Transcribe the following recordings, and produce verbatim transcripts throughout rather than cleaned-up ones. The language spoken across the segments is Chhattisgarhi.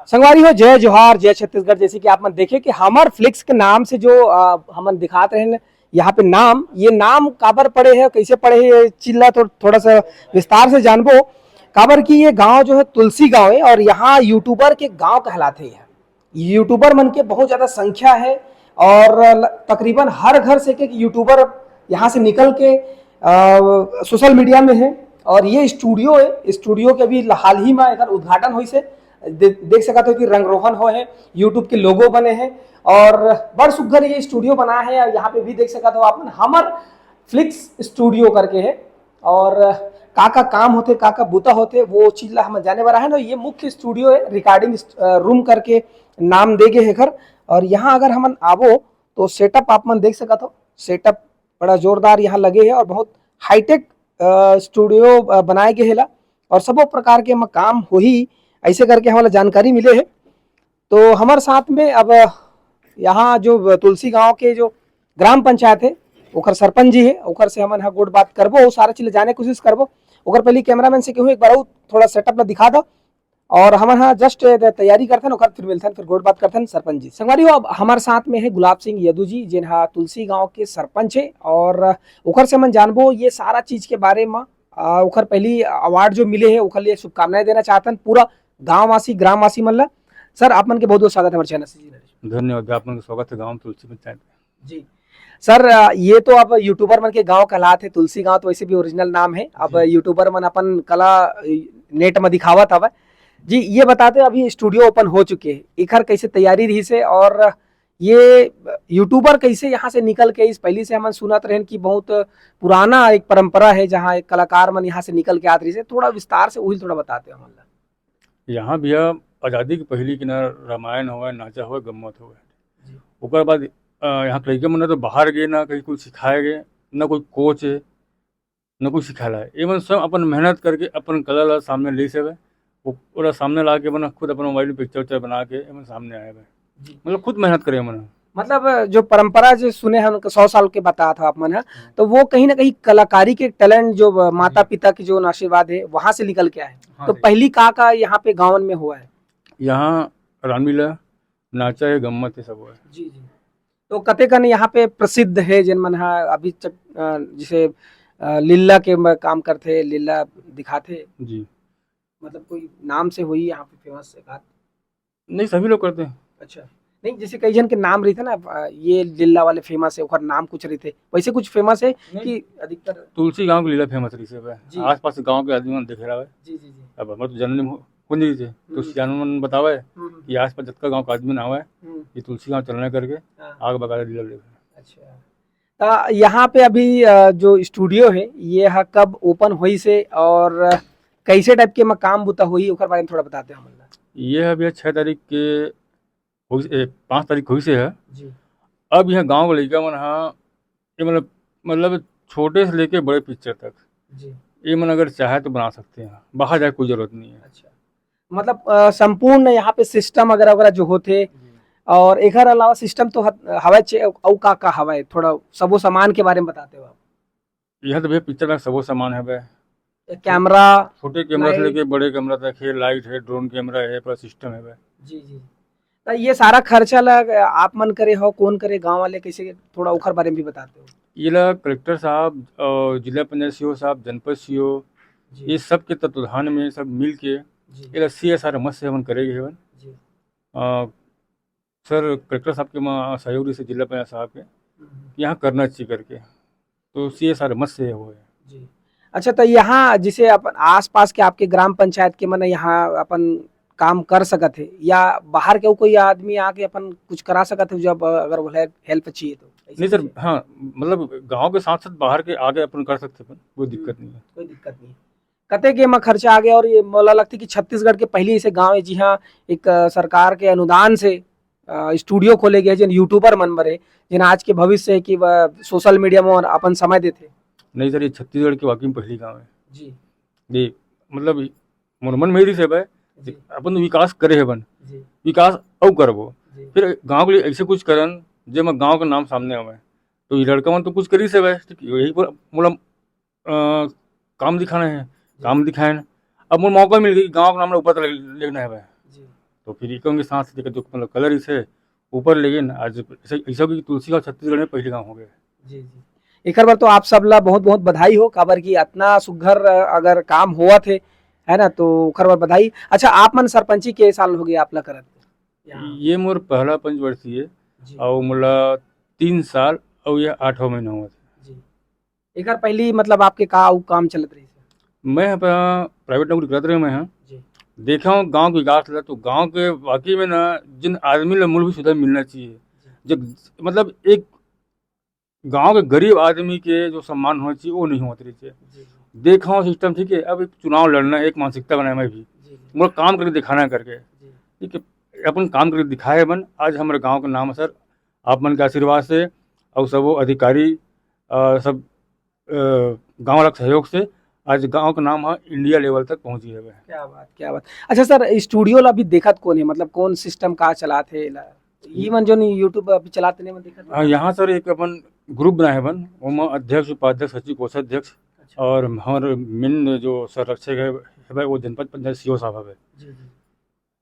संगवारी हो, जय जोहार, जय छत्तीसगढ़। जैसे कि आप मन देखे कि हमर फ्लिक्स के नाम से जो, अ, हमन दिखात रहे न, यहाँ पे नाम, ये नाम काबर पड़े हे, कैसे पड़े हे, ये चीज ला थो-, थोड़ा सा विस्तार से जानबो। काबर कि ये गांव जो है तुलसी गांव है और यहाँ यूट्यूबर के गांव कहलाते हैं। यूट्यूबर मन के बहुत ज्यादा संख्या है और ल-, तकरीबन हर घर से एक एक यूट्यूबर यहाँ से निकल के, अ, सोशल मीडिया में है। और ये स्टूडियो है, स्टूडियो के अभी हाल ही में एकर उद्घाटन होइस है। दे-, देख सकत हो कि रंग रोहन हो है, यूट्यूब के लोगो बने हैं और बड़ सुग्घर ये स्टूडियो बना है। और यहाँ पे भी देख सकत हो आप मन, हमर फ्लिक्स स्टूडियो करके है। और का का काम होथे, का का बुता होथे, वो चीज ला हम जाने वाला है ना। ये मुख्य स्टूडियो है, रिकॉर्डिंग रूम करके नाम दे गे हे एकर। और यहाँ अगर हमन आबो तो सेटअप आप मन देख सकत हो, सेटअप बड़ा जोरदार यहाँ लगे हे और बहुत हाईटेक स्टूडियो बनाए गे हे ला। और सबो प्रकार के एमा काम होही, ऐसे करके हमला जानकारी मिले हे। तो हमर साथ में अब यहाँ जो तुलसी गांव के जो ग्राम पंचायत है, ओकर सरपंच जी है, ओकर से हमन ह गोठ बात करबो, वो सारा चीज जाने के कोशिश करबो। ओकर पहले कैमरामैन से कहूँ, एक बार और थोड़ा सेटअप ला दिखा दो। और हमन ह जस्ट तैयारी करथन, ओकर फिर मिलथन, फिर गोठ बात करथन सरपंच जी। संगवारी हो, अब हमर साथ में है गुलाब सिंह यदु जी, जेन हा तुलसी गांव के सरपंच है, और ओकर से हमन जानबो ये सारा चीज के बारे में। आ, ओकर पहली अवार्ड जो मिले है, ओकर लिए शुभकामनाएं देना चाहतन पूरा गांववासी, ग्रामवासी मन ला। सर, आप मन के बहुत बहुत स्वागत है हमारे चैनल से जी। धन्यवाद, आप मन के स्वागत है गांव तुलसी पंचायत में। जी सर, अ, ये तो अब यूट्यूबर मन के गांव कहलात है, तुलसी गांव तो वैसे भी ओरिजिनल नाम है। अब जी। यूट्यूबर मन अपन कला, अ, नेट में दिखावत हवय। जी, ये बताते, अभी स्टूडियो ओपन हो चुके हैं, एकर कैसे तैयारी रही से, और ये यूट्यूबर कैसे यहाँ से निकल के, इस पहली से हमन सुनत रहन कि बहुत पुराना एक परंपरा है, जहाँ एक कलाकार मन यहाँ से निकल के आत रही से, थोड़ा विस्तार से वही थोड़ा बताते हमन ला। यहाँ भैया, आजादी के पहली के ना रामायण होवय, नाचा होवय, गम्मत होवय। जी। ओकर बाद, अ, यहाँ के लइका मन ना तो बाहर गए, ना कहीं कुछ सिखाए गए, ना कोई कोच है, ना कुछ सिखाला है। ये मन सब अपन मेहनत करके अपन कला ला सामने ले से हवय। वो पूरा सामने ला के बना, खुद अपन मोबाइल में पिक्चर उक्चर बना के ये मन सामने आए हवय। जी। मतलब खुद मेहनत करे मन। मतलब जो परंपरा जो सुने हैं उनका सौ साल के बता था आप मन है, हाँ। तो वो कहीं ना कहीं कलाकारी के टैलेंट जो, अ, माता जी। पिता की जो आशीर्वाद है वहां से निकल के आए। हाँ तो जी। पहली का, का यहाँ पे गाँवन में हुआ है? यहाँ रामलीला, नाचा है, गम्मत है, सब है। जी, जी। तो कते कन यहाँ पे प्रसिद्ध है, जिन मन हा अभी तक, अ, जैसे, अ, लीला के म-, काम करथे, लीला दिखाथे? जी। मतलब कोई नाम से होई यहाँ पे फेमस एक आध? नहीं, सभी लोग करते हैं। अच्छा। नहीं, जैसे कई जन के नाम रहिथे ना, अ, ये लीला वाले फेमस है, ओकर नाम कुछ रहिथे, वैसे कुछ फेमस है नहीं। कि अधिकतर? तुलसी गांव के लीला फेमस रहिसे बे। जी। आसपास गांव के आदमी मन देखे रहे। जी, जी, जी। अब हमर तो जन्म हो, हो नहीं रहिसे, तो हम्म। सियान मन बतावे हम्म। कि आसपास जतका गांव के आदमी ना आवे, हम्म। ये तुलसी गांव चलना करके हाँ। आग बगा लीला देखे। अच्छा। त यहाँ पे अभी, अ, जो स्टूडियो है, ये ह कब ओपन होइस हे और कैसे टाइप के एमा काम बुता होही, ओकर बारे में थोड़ा बताते हमन ला। ये ह भैया छह तारीख के होइस, ए, पाँच तारीख होइस हे। जी। अब यहाँ गांव के लइका मन ह, ये मतलब, मतलब छोटे से लेके बड़े पिक्चर तक, जी। ये मन अगर चाहे तो बना सकते हैं, बाहर जाए कोई जरूरत नहीं है। अच्छा। मतलब, अ, संपूर्ण यहाँ पे सिस्टम वगैरह वगैरह जो होथे, जी। और एकर अलावा सिस्टम तो हत-, हवय चे-, अउ का का हवय, थोड़ा सबो सामान के बारे में बताते हो आप? यहाँ तो भैया पिक्चर में सबो सामान हवय। कैमरा, छोटे कैमरा से लाइट। लेके बड़े कैमरा तक है, लाइट है, ड्रोन कैमरा है, पूरा सिस्टम हवय। जी, जी। त ये सारा खर्चा ला आप मन करे हो, कौन करे, गांव वाले कैसे, थोड़ा ओखर बारे में भी बताते हो? ये ला कलेक्टर साहब और जिला पंचायत सीईओ साहब, जनपद सीईओ, जी। ये सब के तत्वाधान में सब मिल के जी। ये ला सीएसआर मद से हमन करे गए हवन। जी। अ, सर कलेक्टर साहब के मा-, सहयोग से जिला पंचायत साहब के हम्म। यहाँ करना चाहिए करके, तो सीएसआर मद से हुए। जी। अच्छा, तो यहाँ जैसे अपन आसपास के आपके ग्राम पंचायत के मन यहाँ अपन काम कर सकत हे, या बाहर के कोई आदमी आके अपन कुछ करा सकत हे, जब अगर वो हेल्प, हेल्प चाहिए तो? ऐसे नहीं सर, कैसे? हाँ, मतलब गांव के साथ साथ बाहर के आके अपन कर सकते अपन, कोई हम्म, दिक्कत नहीं है। कोई दिक्कत नहीं। कते के एमा खर्चा आ गया, और ये मोला लगथे कि छत्तीसगढ़ के पहली ऐसे गांव है, जी हाँ, एक, अ, सरकार के अनुदान से, अ, स्टूडियो खोले गए, जिन यूट्यूबर मन बरे, जिन आज के भविष्य है कि वह सोशल मीडिया में अपन समय देथे। नहीं सर, ये छत्तीसगढ़ के वाकई में पहली गांव है। जी। ये, मतलब, मोर मन में ही रिस है भाई, जी। अपन तो विकास करे है बन, जी। विकास अउ करबो। जी। फिर गांव के लिए ऐसे कुछ करन, जेमा गांव का नाम सामने आवे। तो ये लड़का मन तो कुछ कर ही से भाई, ठीक है, यही पर मोला, अ, काम दिखाना है, जी। काम दिखाएन। अब मोर मौका मिल गई, गांव का नाम ला ऊपर तक ले-, लेना है भाई। जी। तो फिर इको के साथ देखे जो मतलब कलर इसे ऊपर लेकिन आज ऐसा ऐसा कि तुलसी गाँव छत्तीसगढ़ में पहले गाँव हो गया। जी जी। एकर बर तो आप सब ला बहुत बहुत बधाई हो, काबर कि अतना सुघर अ, अगर काम होवत हे, है ना, तो ओकर बर बधाई। अच्छा, आप मन सरपंची के साल हो गए आप ला करत? यहाँ। ये मोर पहला पंचवर्षीय है जी और मोला तीन साल और ये आठवां महीना हुआ था। जी। एकर पहली मतलब आपके का उ काम चलत रही? मैं यहाँ पे प्राइवेट नौकरी करत रहे मैं यहाँ जी देखा हूँ गाँव के विकास ला, तो गाँव के वाकई में ना जिन आदमी ला मूलभूत सुविधा मिलना चाहिए, जो मतलब एक गाँव के गरीब आदमी के जो सम्मान होना चाहिए वो नहीं होत रही है। जी देखा हूँ सिस्टम ठीक है, अब एक चुनाव लड़ना एक मानसिकता बनाए मैं भी जी जी मोर काम करके दिखाना करके जी ठीक है, अपन काम करके दिखाए मन आज हमारे गाँव के नाम है सर, आप मन के आशीर्वाद से और सब वो अधिकारी अ, सब गाँव वाला के सहयोग से आज गाँव का नाम है इंडिया लेवल तक पहुँची है। क्या बात, क्या बात। अच्छा सर, स्टूडियो ला अभी देखत कौन है, मतलब कौन सिस्टम का चलात है ला? ये मन जो YouTube अभी चलाते नहीं मन देखत हाँ, यहाँ सर एक अपन ग्रुप बनाए बन, ओमा अध्यक्ष, उपाध्यक्ष, सचिव, कोषाध्यक्ष अच्छा। और हमारे मेन जो संरक्षक है, है वो जनपद पंचायत सीओ साहब है। जी जी।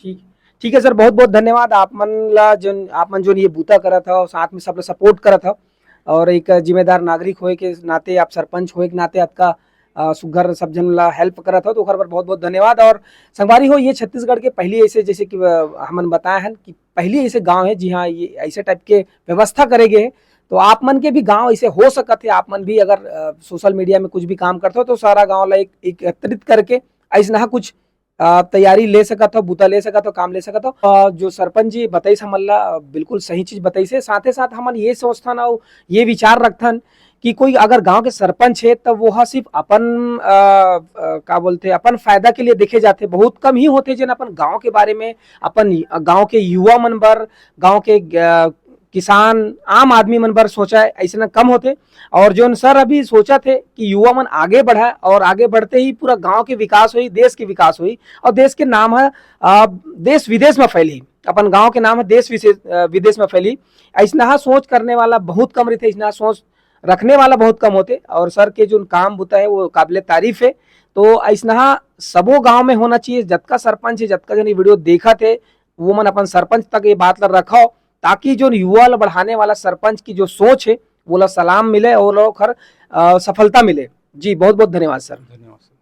ठीक, ठीक है सर, बहुत बहुत धन्यवाद आप मन ला, जो आप मन जो ये बूता करत हो, साथ में सब ला सपोर्ट करत हो, और एक जिम्मेदार नागरिक होए के नाते, आप सरपंच होए के नाते अतका अ, सुघर सब झन ला हेल्प करत हो, तो ओकर बर बहुत बहुत धन्यवाद। और संगवारी हो, ये छत्तीसगढ़ के पहली ऐसे, जैसे कि अ, हमन बताए हैं कि पहली ऐसे गांव है जी हाँ, ये ऐसे टाइप के व्यवस्था करे गए है। तो आप मन के भी गांव ऐसे हो सकत है, आप मन भी अगर सोशल मीडिया में कुछ भी काम करते हो तो सारा गांव ला एक एकत्रित करके ऐसना कुछ अ, तैयारी ले सकत हो, बूता ले सकत हो, काम ले सकत हो। अ, जो सरपंच जी बताइस हमन ला, अ, बिल्कुल सही चीज बताइस हे। साथे साथ हमन ये सोचथन अउ ये विचार रखथन कि कोई अगर गांव के सरपंच हे, तब वो ह सिर्फ अपन, अ, अ, का बोलथे, अपन फायदा के लिए देखे जाथे। बहुत कम ही होथे, जेन अपन गांव के बारे में, अपन य-, गांव के युवा मन बर, गांव के, अ, किसान, आम आदमी मन बर सोचा, ऐसना कम होथे। और जोन सर अभी सोचत हे कि युवा मन आगे बढ़ा और आगे बढ़ते ही पूरा गांव के विकास होई, देश के विकास होई और देश के नाम ह, अ, देश विदेश में फैलही, अपन गांव के नाम ह देश विशेष, अ, विदेश में फैलही। ऐसना ह सोच करने वाला बहुत कम रहिथे, ऐसना सोच रखने वाला बहुत कम होथे। और सर के जोन काम बुता है वो काबिले तारीफ है। तो ऐसना ह सबो गांव में होना चाहिए। जतका सरपंच है, जतका जन ये वीडियो देखत है, वो मन अपन सरपंच तक ये बात ला रखो, ताकि जो युवा ला बढ़ाने वाला सरपंच की जो सोच है, वो ला सलाम मिले और ओखर, अ, सफलता मिले। जी, बहुत बहुत धन्यवाद सर। धन्यवाद सर।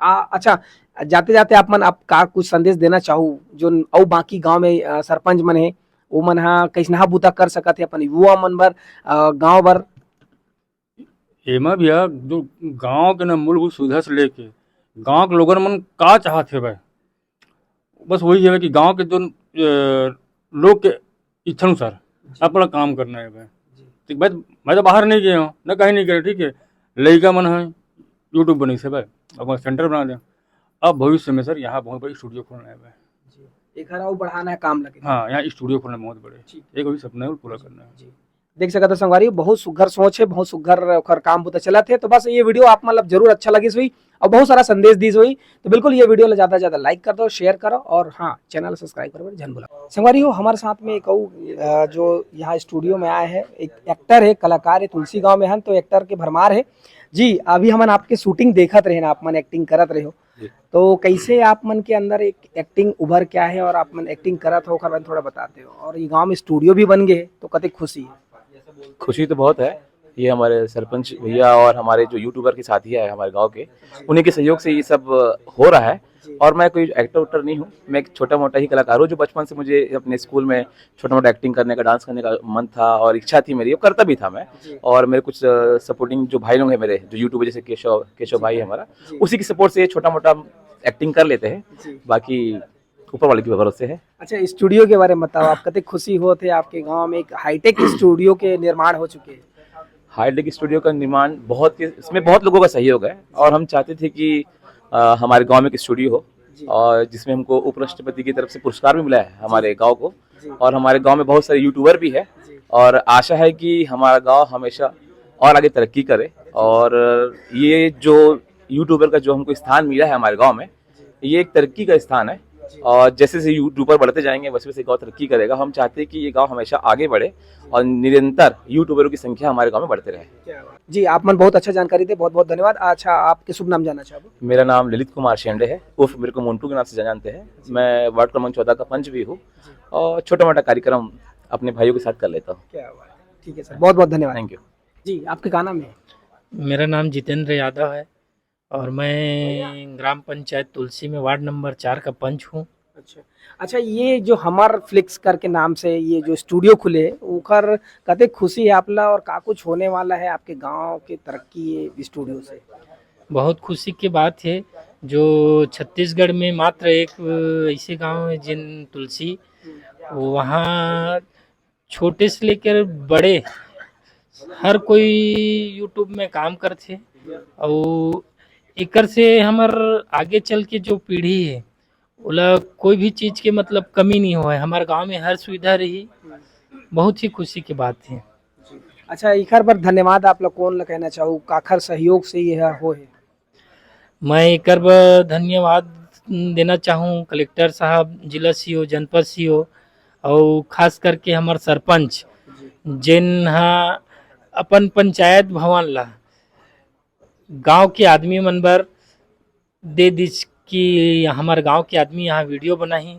आ, अच्छा, जाते जाते आप मन आप का कुछ संदेश देना चाहू, जो अउ बाकी गांव में, अ, सरपंच मन है, वो मन हा कैसनहा बूता कर सकत है अपन युवा मन बर, अ, गांव बर? एमा भैया जो गांव के ना मूलभूत सुविधा से लेके गांव के लोगन मन का चाहत हेवय, बस वही हेवय कि गांव के जो अ, लोग के इच्छा अनुसार जी। अपना काम करना हेवय। जी। ठीक, मैं मैं तो बाहर नहीं गया हूँ ना, कहीं नहीं गया, ठीक है, लड़का मन है YouTube बनी से भाई अपना सेंटर बना दे। अब भविष्य में सर यहाँ बहुत बड़ी स्टूडियो खोलना हेवय। जी। एक हरा वो बढ़ाना है काम लगे। हाँ, यहाँ स्टूडियो खोलना बहुत बड़े ठीक। एक वही सपना है, वो पूरा करना है। जी। देख सकत हो संगवारी, बहुत सुघर सोच है, बहुत सुघर ओकर काम बुता चलत है। तो बस ये वीडियो आप मतलब जरूर अच्छा लगिस हुई और बहुत सारा संदेश दिस हुई। तो बिल्कुल ये वीडियो ला ज्यादा से ज्यादा लाइक कर दो, शेयर करो और हाँ, चैनल सब्सक्राइब करो झन भूला। संगवारी हो, हमारे साथ में एक अउ, अ, जो यहाँ स्टूडियो में आए हैं, एक एक्टर है, कलाकार है, तुलसी गांव में हन, तो एक्टर के भरमार है। जी, अभी हमन आपके शूटिंग देखत रहे ना, आप मन एक्टिंग करत रहे हो, जी। तो कैसे आप मन के अंदर एक एक्टिंग उभर के आए है और आप मन एक्टिंग करत हो, ओकर बारे में थोड़ा बताते हो। और ये गांव में स्टूडियो भी बन गए है, तो कते खुशी है? खुशी तो बहुत है। ये हमारे सरपंच भैया और हमारे जो यूट्यूबर के साथी है हमारे गांव के, उन्हीं के सहयोग से ये सब हो रहा है। जी। और मैं कोई एक्टर उक्टर नहीं हूँ, मैं एक छोटा मोटा ही कलाकार हूँ जो बचपन से मुझे अपने स्कूल में छोटा मोटा एक्टिंग करने का, डांस करने का मन था और इच्छा थी मेरी, वो करता भी था मैं। जी। और मेरे कुछ सपोर्टिंग जो भाई लोग हैं मेरे, जो यूट्यूबर, जैसे केशव केशव भाई है हमारा, जी। उसी की सपोर्ट से ये छोटा मोटा एक्टिंग कर लेते हैं। जी। बाकी ऊपर वाले के भरोसे है। अच्छा, स्टूडियो के बारे में बताओ, आप कते खुशी होत है आपके गांव में एक हाईटेक स्टूडियो के निर्माण हो चुके हैं? हाईटेक स्टूडियो का निर्माण बहुत, इसमें बहुत लोगों का सहयोग है और हम चाहते थे कि अ, हमारे गांव में एक स्टूडियो हो जी। और जिसमें हमको उपराष्ट्रपति की तरफ से पुरस्कार भी मिला है हमारे गांव को। जी। और हमारे गांव में बहुत सारे यूट्यूबर भी है जी। और आशा है कि हमारा गांव हमेशा और आगे तरक्की करे। और ये जो यूट्यूबर का जो हमको स्थान मिला है हमारे गांव में, ये एक तरक्की का स्थान है। और जैसे जैसे यूट्यूबर बढ़ते जाएंगे, वैसे वैसे गांव तरक्की करेगा। हम चाहते हैं कि ये गांव हमेशा आगे बढ़े और निरंतर यूट्यूबरों की संख्या हमारे गांव में बढ़ते रहे। क्या बात। जी, आप मन बहुत अच्छा जानकारी दे, बहुत बहुत धन्यवाद। अच्छा, आपके शुभ नाम जानना चाहबो? मेरा नाम ललित कुमार शेंडे है, उर्फ मेरे को मोंटू के नाम से जाना जानते हैं। मैं वार्ड क्रमांक चौदह का पंच भी हूँ और छोटा मोटा कार्यक्रम अपने भाइयों के साथ कर लेता हूँ। क्या बात। ठीक है सर, बहुत बहुत धन्यवाद। Thank you. जी, आपके का नाम है? मेरा नाम जितेंद्र यादव है और मैं ग्राम पंचायत तुलसी में वार्ड नंबर चार का पंच हूँ। अच्छा। अच्छा, ये जो हमार फ्लिक्स करके नाम से ये जो स्टूडियो खुले है, ओकर कते खुशी है आपला और का कुछ होने वाला है आपके गांव के तरक्की ये स्टूडियो से? बहुत खुशी की बात है जो छत्तीसगढ़ में मात्र एक ऐसे गांव है जिन तुलसी, वहाँ छोटे से लेकर बड़े हर कोई यूट्यूब में काम करथे। और एकर से हमर आगे चल के जो पीढ़ी है, ओला कोई भी चीज के मतलब कमी नहीं होय। हमारे गांव में हर सुविधा रही, बहुत ही खुशी की बात है। अच्छा, इखर बर धन्यवाद आप लोग कौन ला कहना चाहू, काखर सहयोग से यह हो है? मैं एकर बर धन्यवाद देना चाहूँ कलेक्टर साहब, जिला सीओ, जनपद सीओ और खास करके हमार सरपंच, जेन हा अपन पंचायत भवन ला गांव के आदमी मन बर दे दिस कि हमार गांव के आदमी यहाँ वीडियो बनाही।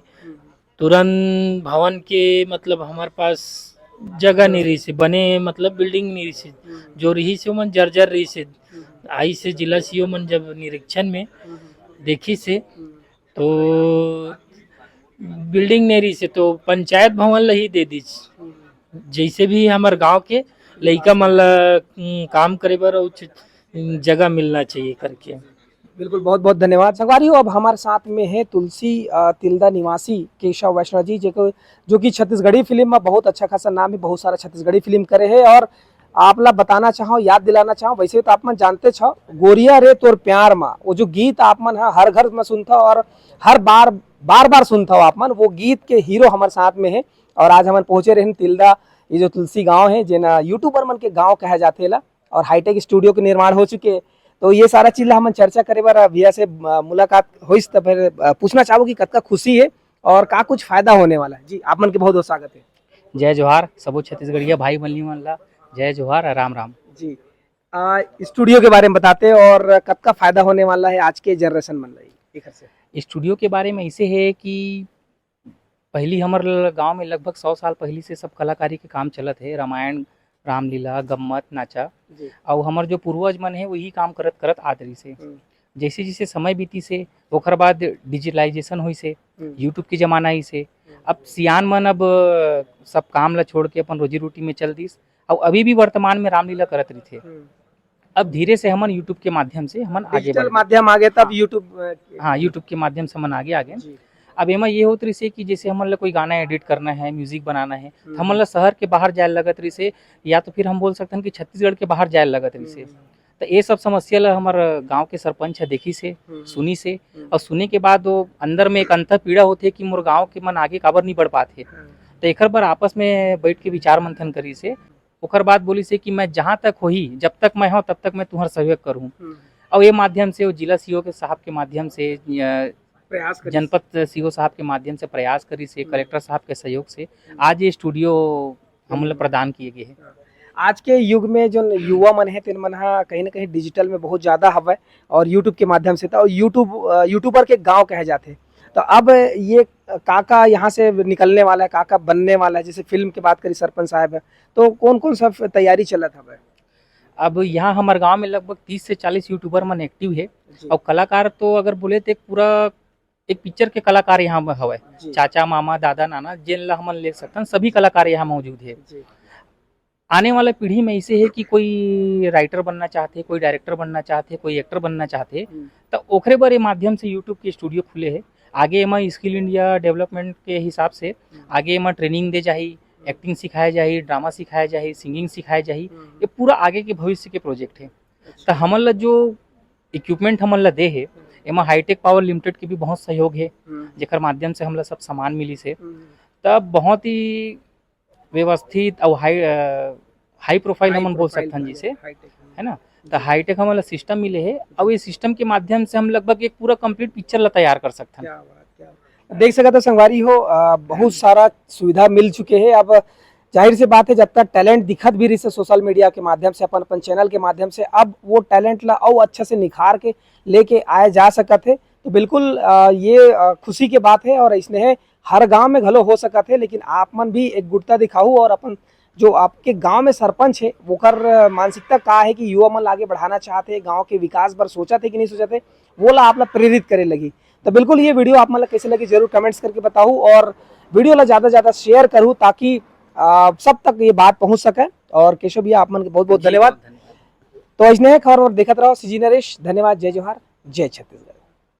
तुरंत भवन के मतलब हमार पास जगह नहीं रही से बने, मतलब बिल्डिंग नहीं रही से, जो रही से ओमन जर्जर रही से, आई से जिला सीओ मन जब निरीक्षण में देखी से तो बिल्डिंग नहीं रही से तो पंचायत भवन ला ही दे दिस। जैसे भी हमार गांव के लइका मन ला काम करे बर जगह मिलना चाहिए करके। बिल्कुल, बहुत बहुत धन्यवाद संगवारी हो। अब हमारे साथ में है तुलसी अ, तिल्दा निवासी केशव वैष्णव जी, जेको जो कि छत्तीसगढ़ी फिल्म में बहुत अच्छा खासा नाम है, बहुत सारा छत्तीसगढ़ी फिल्म करे है। और आप ला बताना चाहो, याद दिलाना चाहो, वैसे तो आप मन जानते छो, गोरिया रे तोर प्यार मा, वो जो गीत आप मन ह हर घर में सुनता और हर बार बार बार सुनता हो आप मन, वो गीत के हीरो हमारे साथ में है। और आज हमन पहुंचे रहन तिल्दा, ये जो तुलसी गांव है, जेना यूट्यूबर मन के गांव कहा जाथे ला, और हाईटेक स्टूडियो के निर्माण हो चुके। तो ये सारा चीज ला हमन चर्चा करे बर भैया से अ, मुलाकात होइस, त फिर अ, पूछना चाहबो कि कतका खुशी है और का कुछ फायदा होने वाला है। जी, आप मन के बहुत बहुत स्वागत है। जय जोहार सबो छत्तीसगढ़िया भाई बहनी मन ला, जय जोहार और राम राम। जी, आ, स्टूडियो के बारे में बताते और कतका फायदा होने वाला है आज के जनरेशन मन ला एकर से? स्टूडियो के बारे में ऐसे है कि पहली हमर ल-, गांव में लगभग सौ साल पहली से सब कलाकारी के काम चलत है, रामायण, रामलीला, गम्मत, नाचा। जी। और हमर जो पूर्वज मन है वही काम करत करत आत रही से। हम्म। जैसे जैसे समय बीती से ओकर बाद डिजिटलाइजेशन हुई से, हम्म। यूट्यूब के जमाना ही से। अब सियान मन अब सब काम ला छोड़ के अपन रोजी रोटी में चल दिस। और अभी भी वर्तमान में रामलीला करत रहिथे। हम्म। अब धीरे से हमन यूट्यूब के माध्यम से हमन आगे डिजिटल बढ़ माध्यम आगे तब यूट्यूब अ, हाँ, यूट्यूब के माध्यम से हमन आगे आगे। जी। अब एमा ये होत रहिसे कि जैसे हमन ला कोई गाना एडिट करना है, म्यूजिक बनाना है, हम्म। तो हमन ला शहर के बाहर जाए लगत रहिसे, या तो फिर हम बोल सकथन कि छत्तीसगढ़ के बाहर जाए लगत रहिसे। हम्म। तो ये सब समस्या ला हमर गांव के सरपंच ह देखिसे, हम्म। सुनिसे, हम्म। और सुने के बाद वो अंदर में एक अंतर पीड़ा होथे कि मोर गांव के मन आगे काबर नहीं बढ़ पात हे। हाँ। तो एकर बर आपस में बैठ के विचार मंथन करिसे। ओकर बाद बोलिसे कि मैं जहाँ तक होही, जब तक मैं हूँ तब तक मैं तुम्हार सहयोग करूँ। हम्म। और ये माध्यम से वो जिला सीओ के साहब के माध्यम से, अ, प्रयास करिस। जनपद सीओ साहब के माध्यम से प्रयास करिसे, हम्म। कलेक्टर साहब के सहयोग से आज ये स्टूडियो हमन ला हम्म। प्रदान किए गए हे। आज के युग में जो युवा मन है, तेन मन हा कहीं ना कहीं डिजिटल में बहुत ज्यादा हवय और यूट्यूब के माध्यम से, तो यूट्यूब अ, यूट्यूबर के गांव कहे जाथे। तो अब ये का का यहाँ से निकलने वाला है, का का बनने वाला है? जैसे फिल्म की बात करी सरपंच साहब है, तो कौन कौन सा फ-, तैयारी चलत हवय? अब यहाँ हमारे गांव में लगभग तीस से चालीस यूट्यूबर मन एक्टिव है। जी। और कलाकार तो अगर बोले तो एक पूरा एक पिक्चर के कलाकार यहाँ में हवय। जी। चाचा, मामा, दादा, नाना, जेन ला हमन ले सकथन, सभी कलाकार यहाँ मौजूद है। जी। आने वाला पीढ़ी में ऐसे है कि कोई राइटर बनना चाहते, कोई डायरेक्टर बनना चाहते, कोई एक्टर बनना चाहते, हम्म। तो ओकरे बर ये माध्यम से यूट्यूब के स्टूडियो खुले है। आगे एमा स्किल इंडिया डेवलपमेंट के हिसाब से आगे एमा ट्रेनिंग दे जाही, एक्टिंग सिखाए जाही, ड्रामा सिखाए जाही, सिंगिंग सिखाए जाही। हम्म। ये पूरा आगे के भविष्य के प्रोजेक्ट है। अच्छा। तो हमन ला जो इक्विपमेंट हमन ला दे हे, एमा हाईटेक पावर लिमिटेड के भी बहुत सहयोग है, हम्म। जेकर माध्यम से हमला सब सामान मिलिस है। हम्म। तब बहुत ही व्यवस्थित और हाई, अ, हाई प्रोफाइल हाई हमन बोल प्रोफाइल सकथन बने, जिसे, हाईटेक। है ना? तो हाईटेक हमन ला सिस्टम मिले है और ये सिस्टम के माध्यम से हम लगभग एक पूरा कंप्लीट पिक्चर ला तैयार कर सकथन। क्या बात, क्या बात। देख सकत हो संगवारी हो, अ, बहुत सारा सुविधा मिल चुके हे। अब जाहिर से बात हे, जतका टैलेंट दिखत भी रहिस हे सोशल मीडिया के माध्यम से, अपन अपन चैनल के माध्यम से, अब वो टैलेंट ला अउ अच्छा से निखार के लेके आए जा सकत हे। तो बिल्कुल, अ, ये, अ, खुशी के बात हे और अइसने हे हर गांव में घलो हो सकत हे, लेकिन आप मन भी एकजुटता दिखाहू और अपन जो आपके गांव में सरपंच हे, ओकर, अ, मानसिकता का हे कि युवा मन ला आगे बढ़ाना चाहत हे, गांव के विकास बर सोचत हे कि नहीं सोचत हे, वो ला आप ला प्रेरित करे लगी। तो बिल्कुल ये वीडियो आप मन ला कैसे लगी, जरूर कमेंट्स करके बताहू और वीडियो ला ज्यादा से ज्यादा शेयर करहू, ताकि, अ, सब तक ये बात पहुंच सके। और केशव भैया, आप मन के बहुत बहुत धन्यवाद। तो अइसने हे खबर और देखत रहो सीजी नरेश। धन्यवाद, जय जोहार, जय छत्तीसगढ़।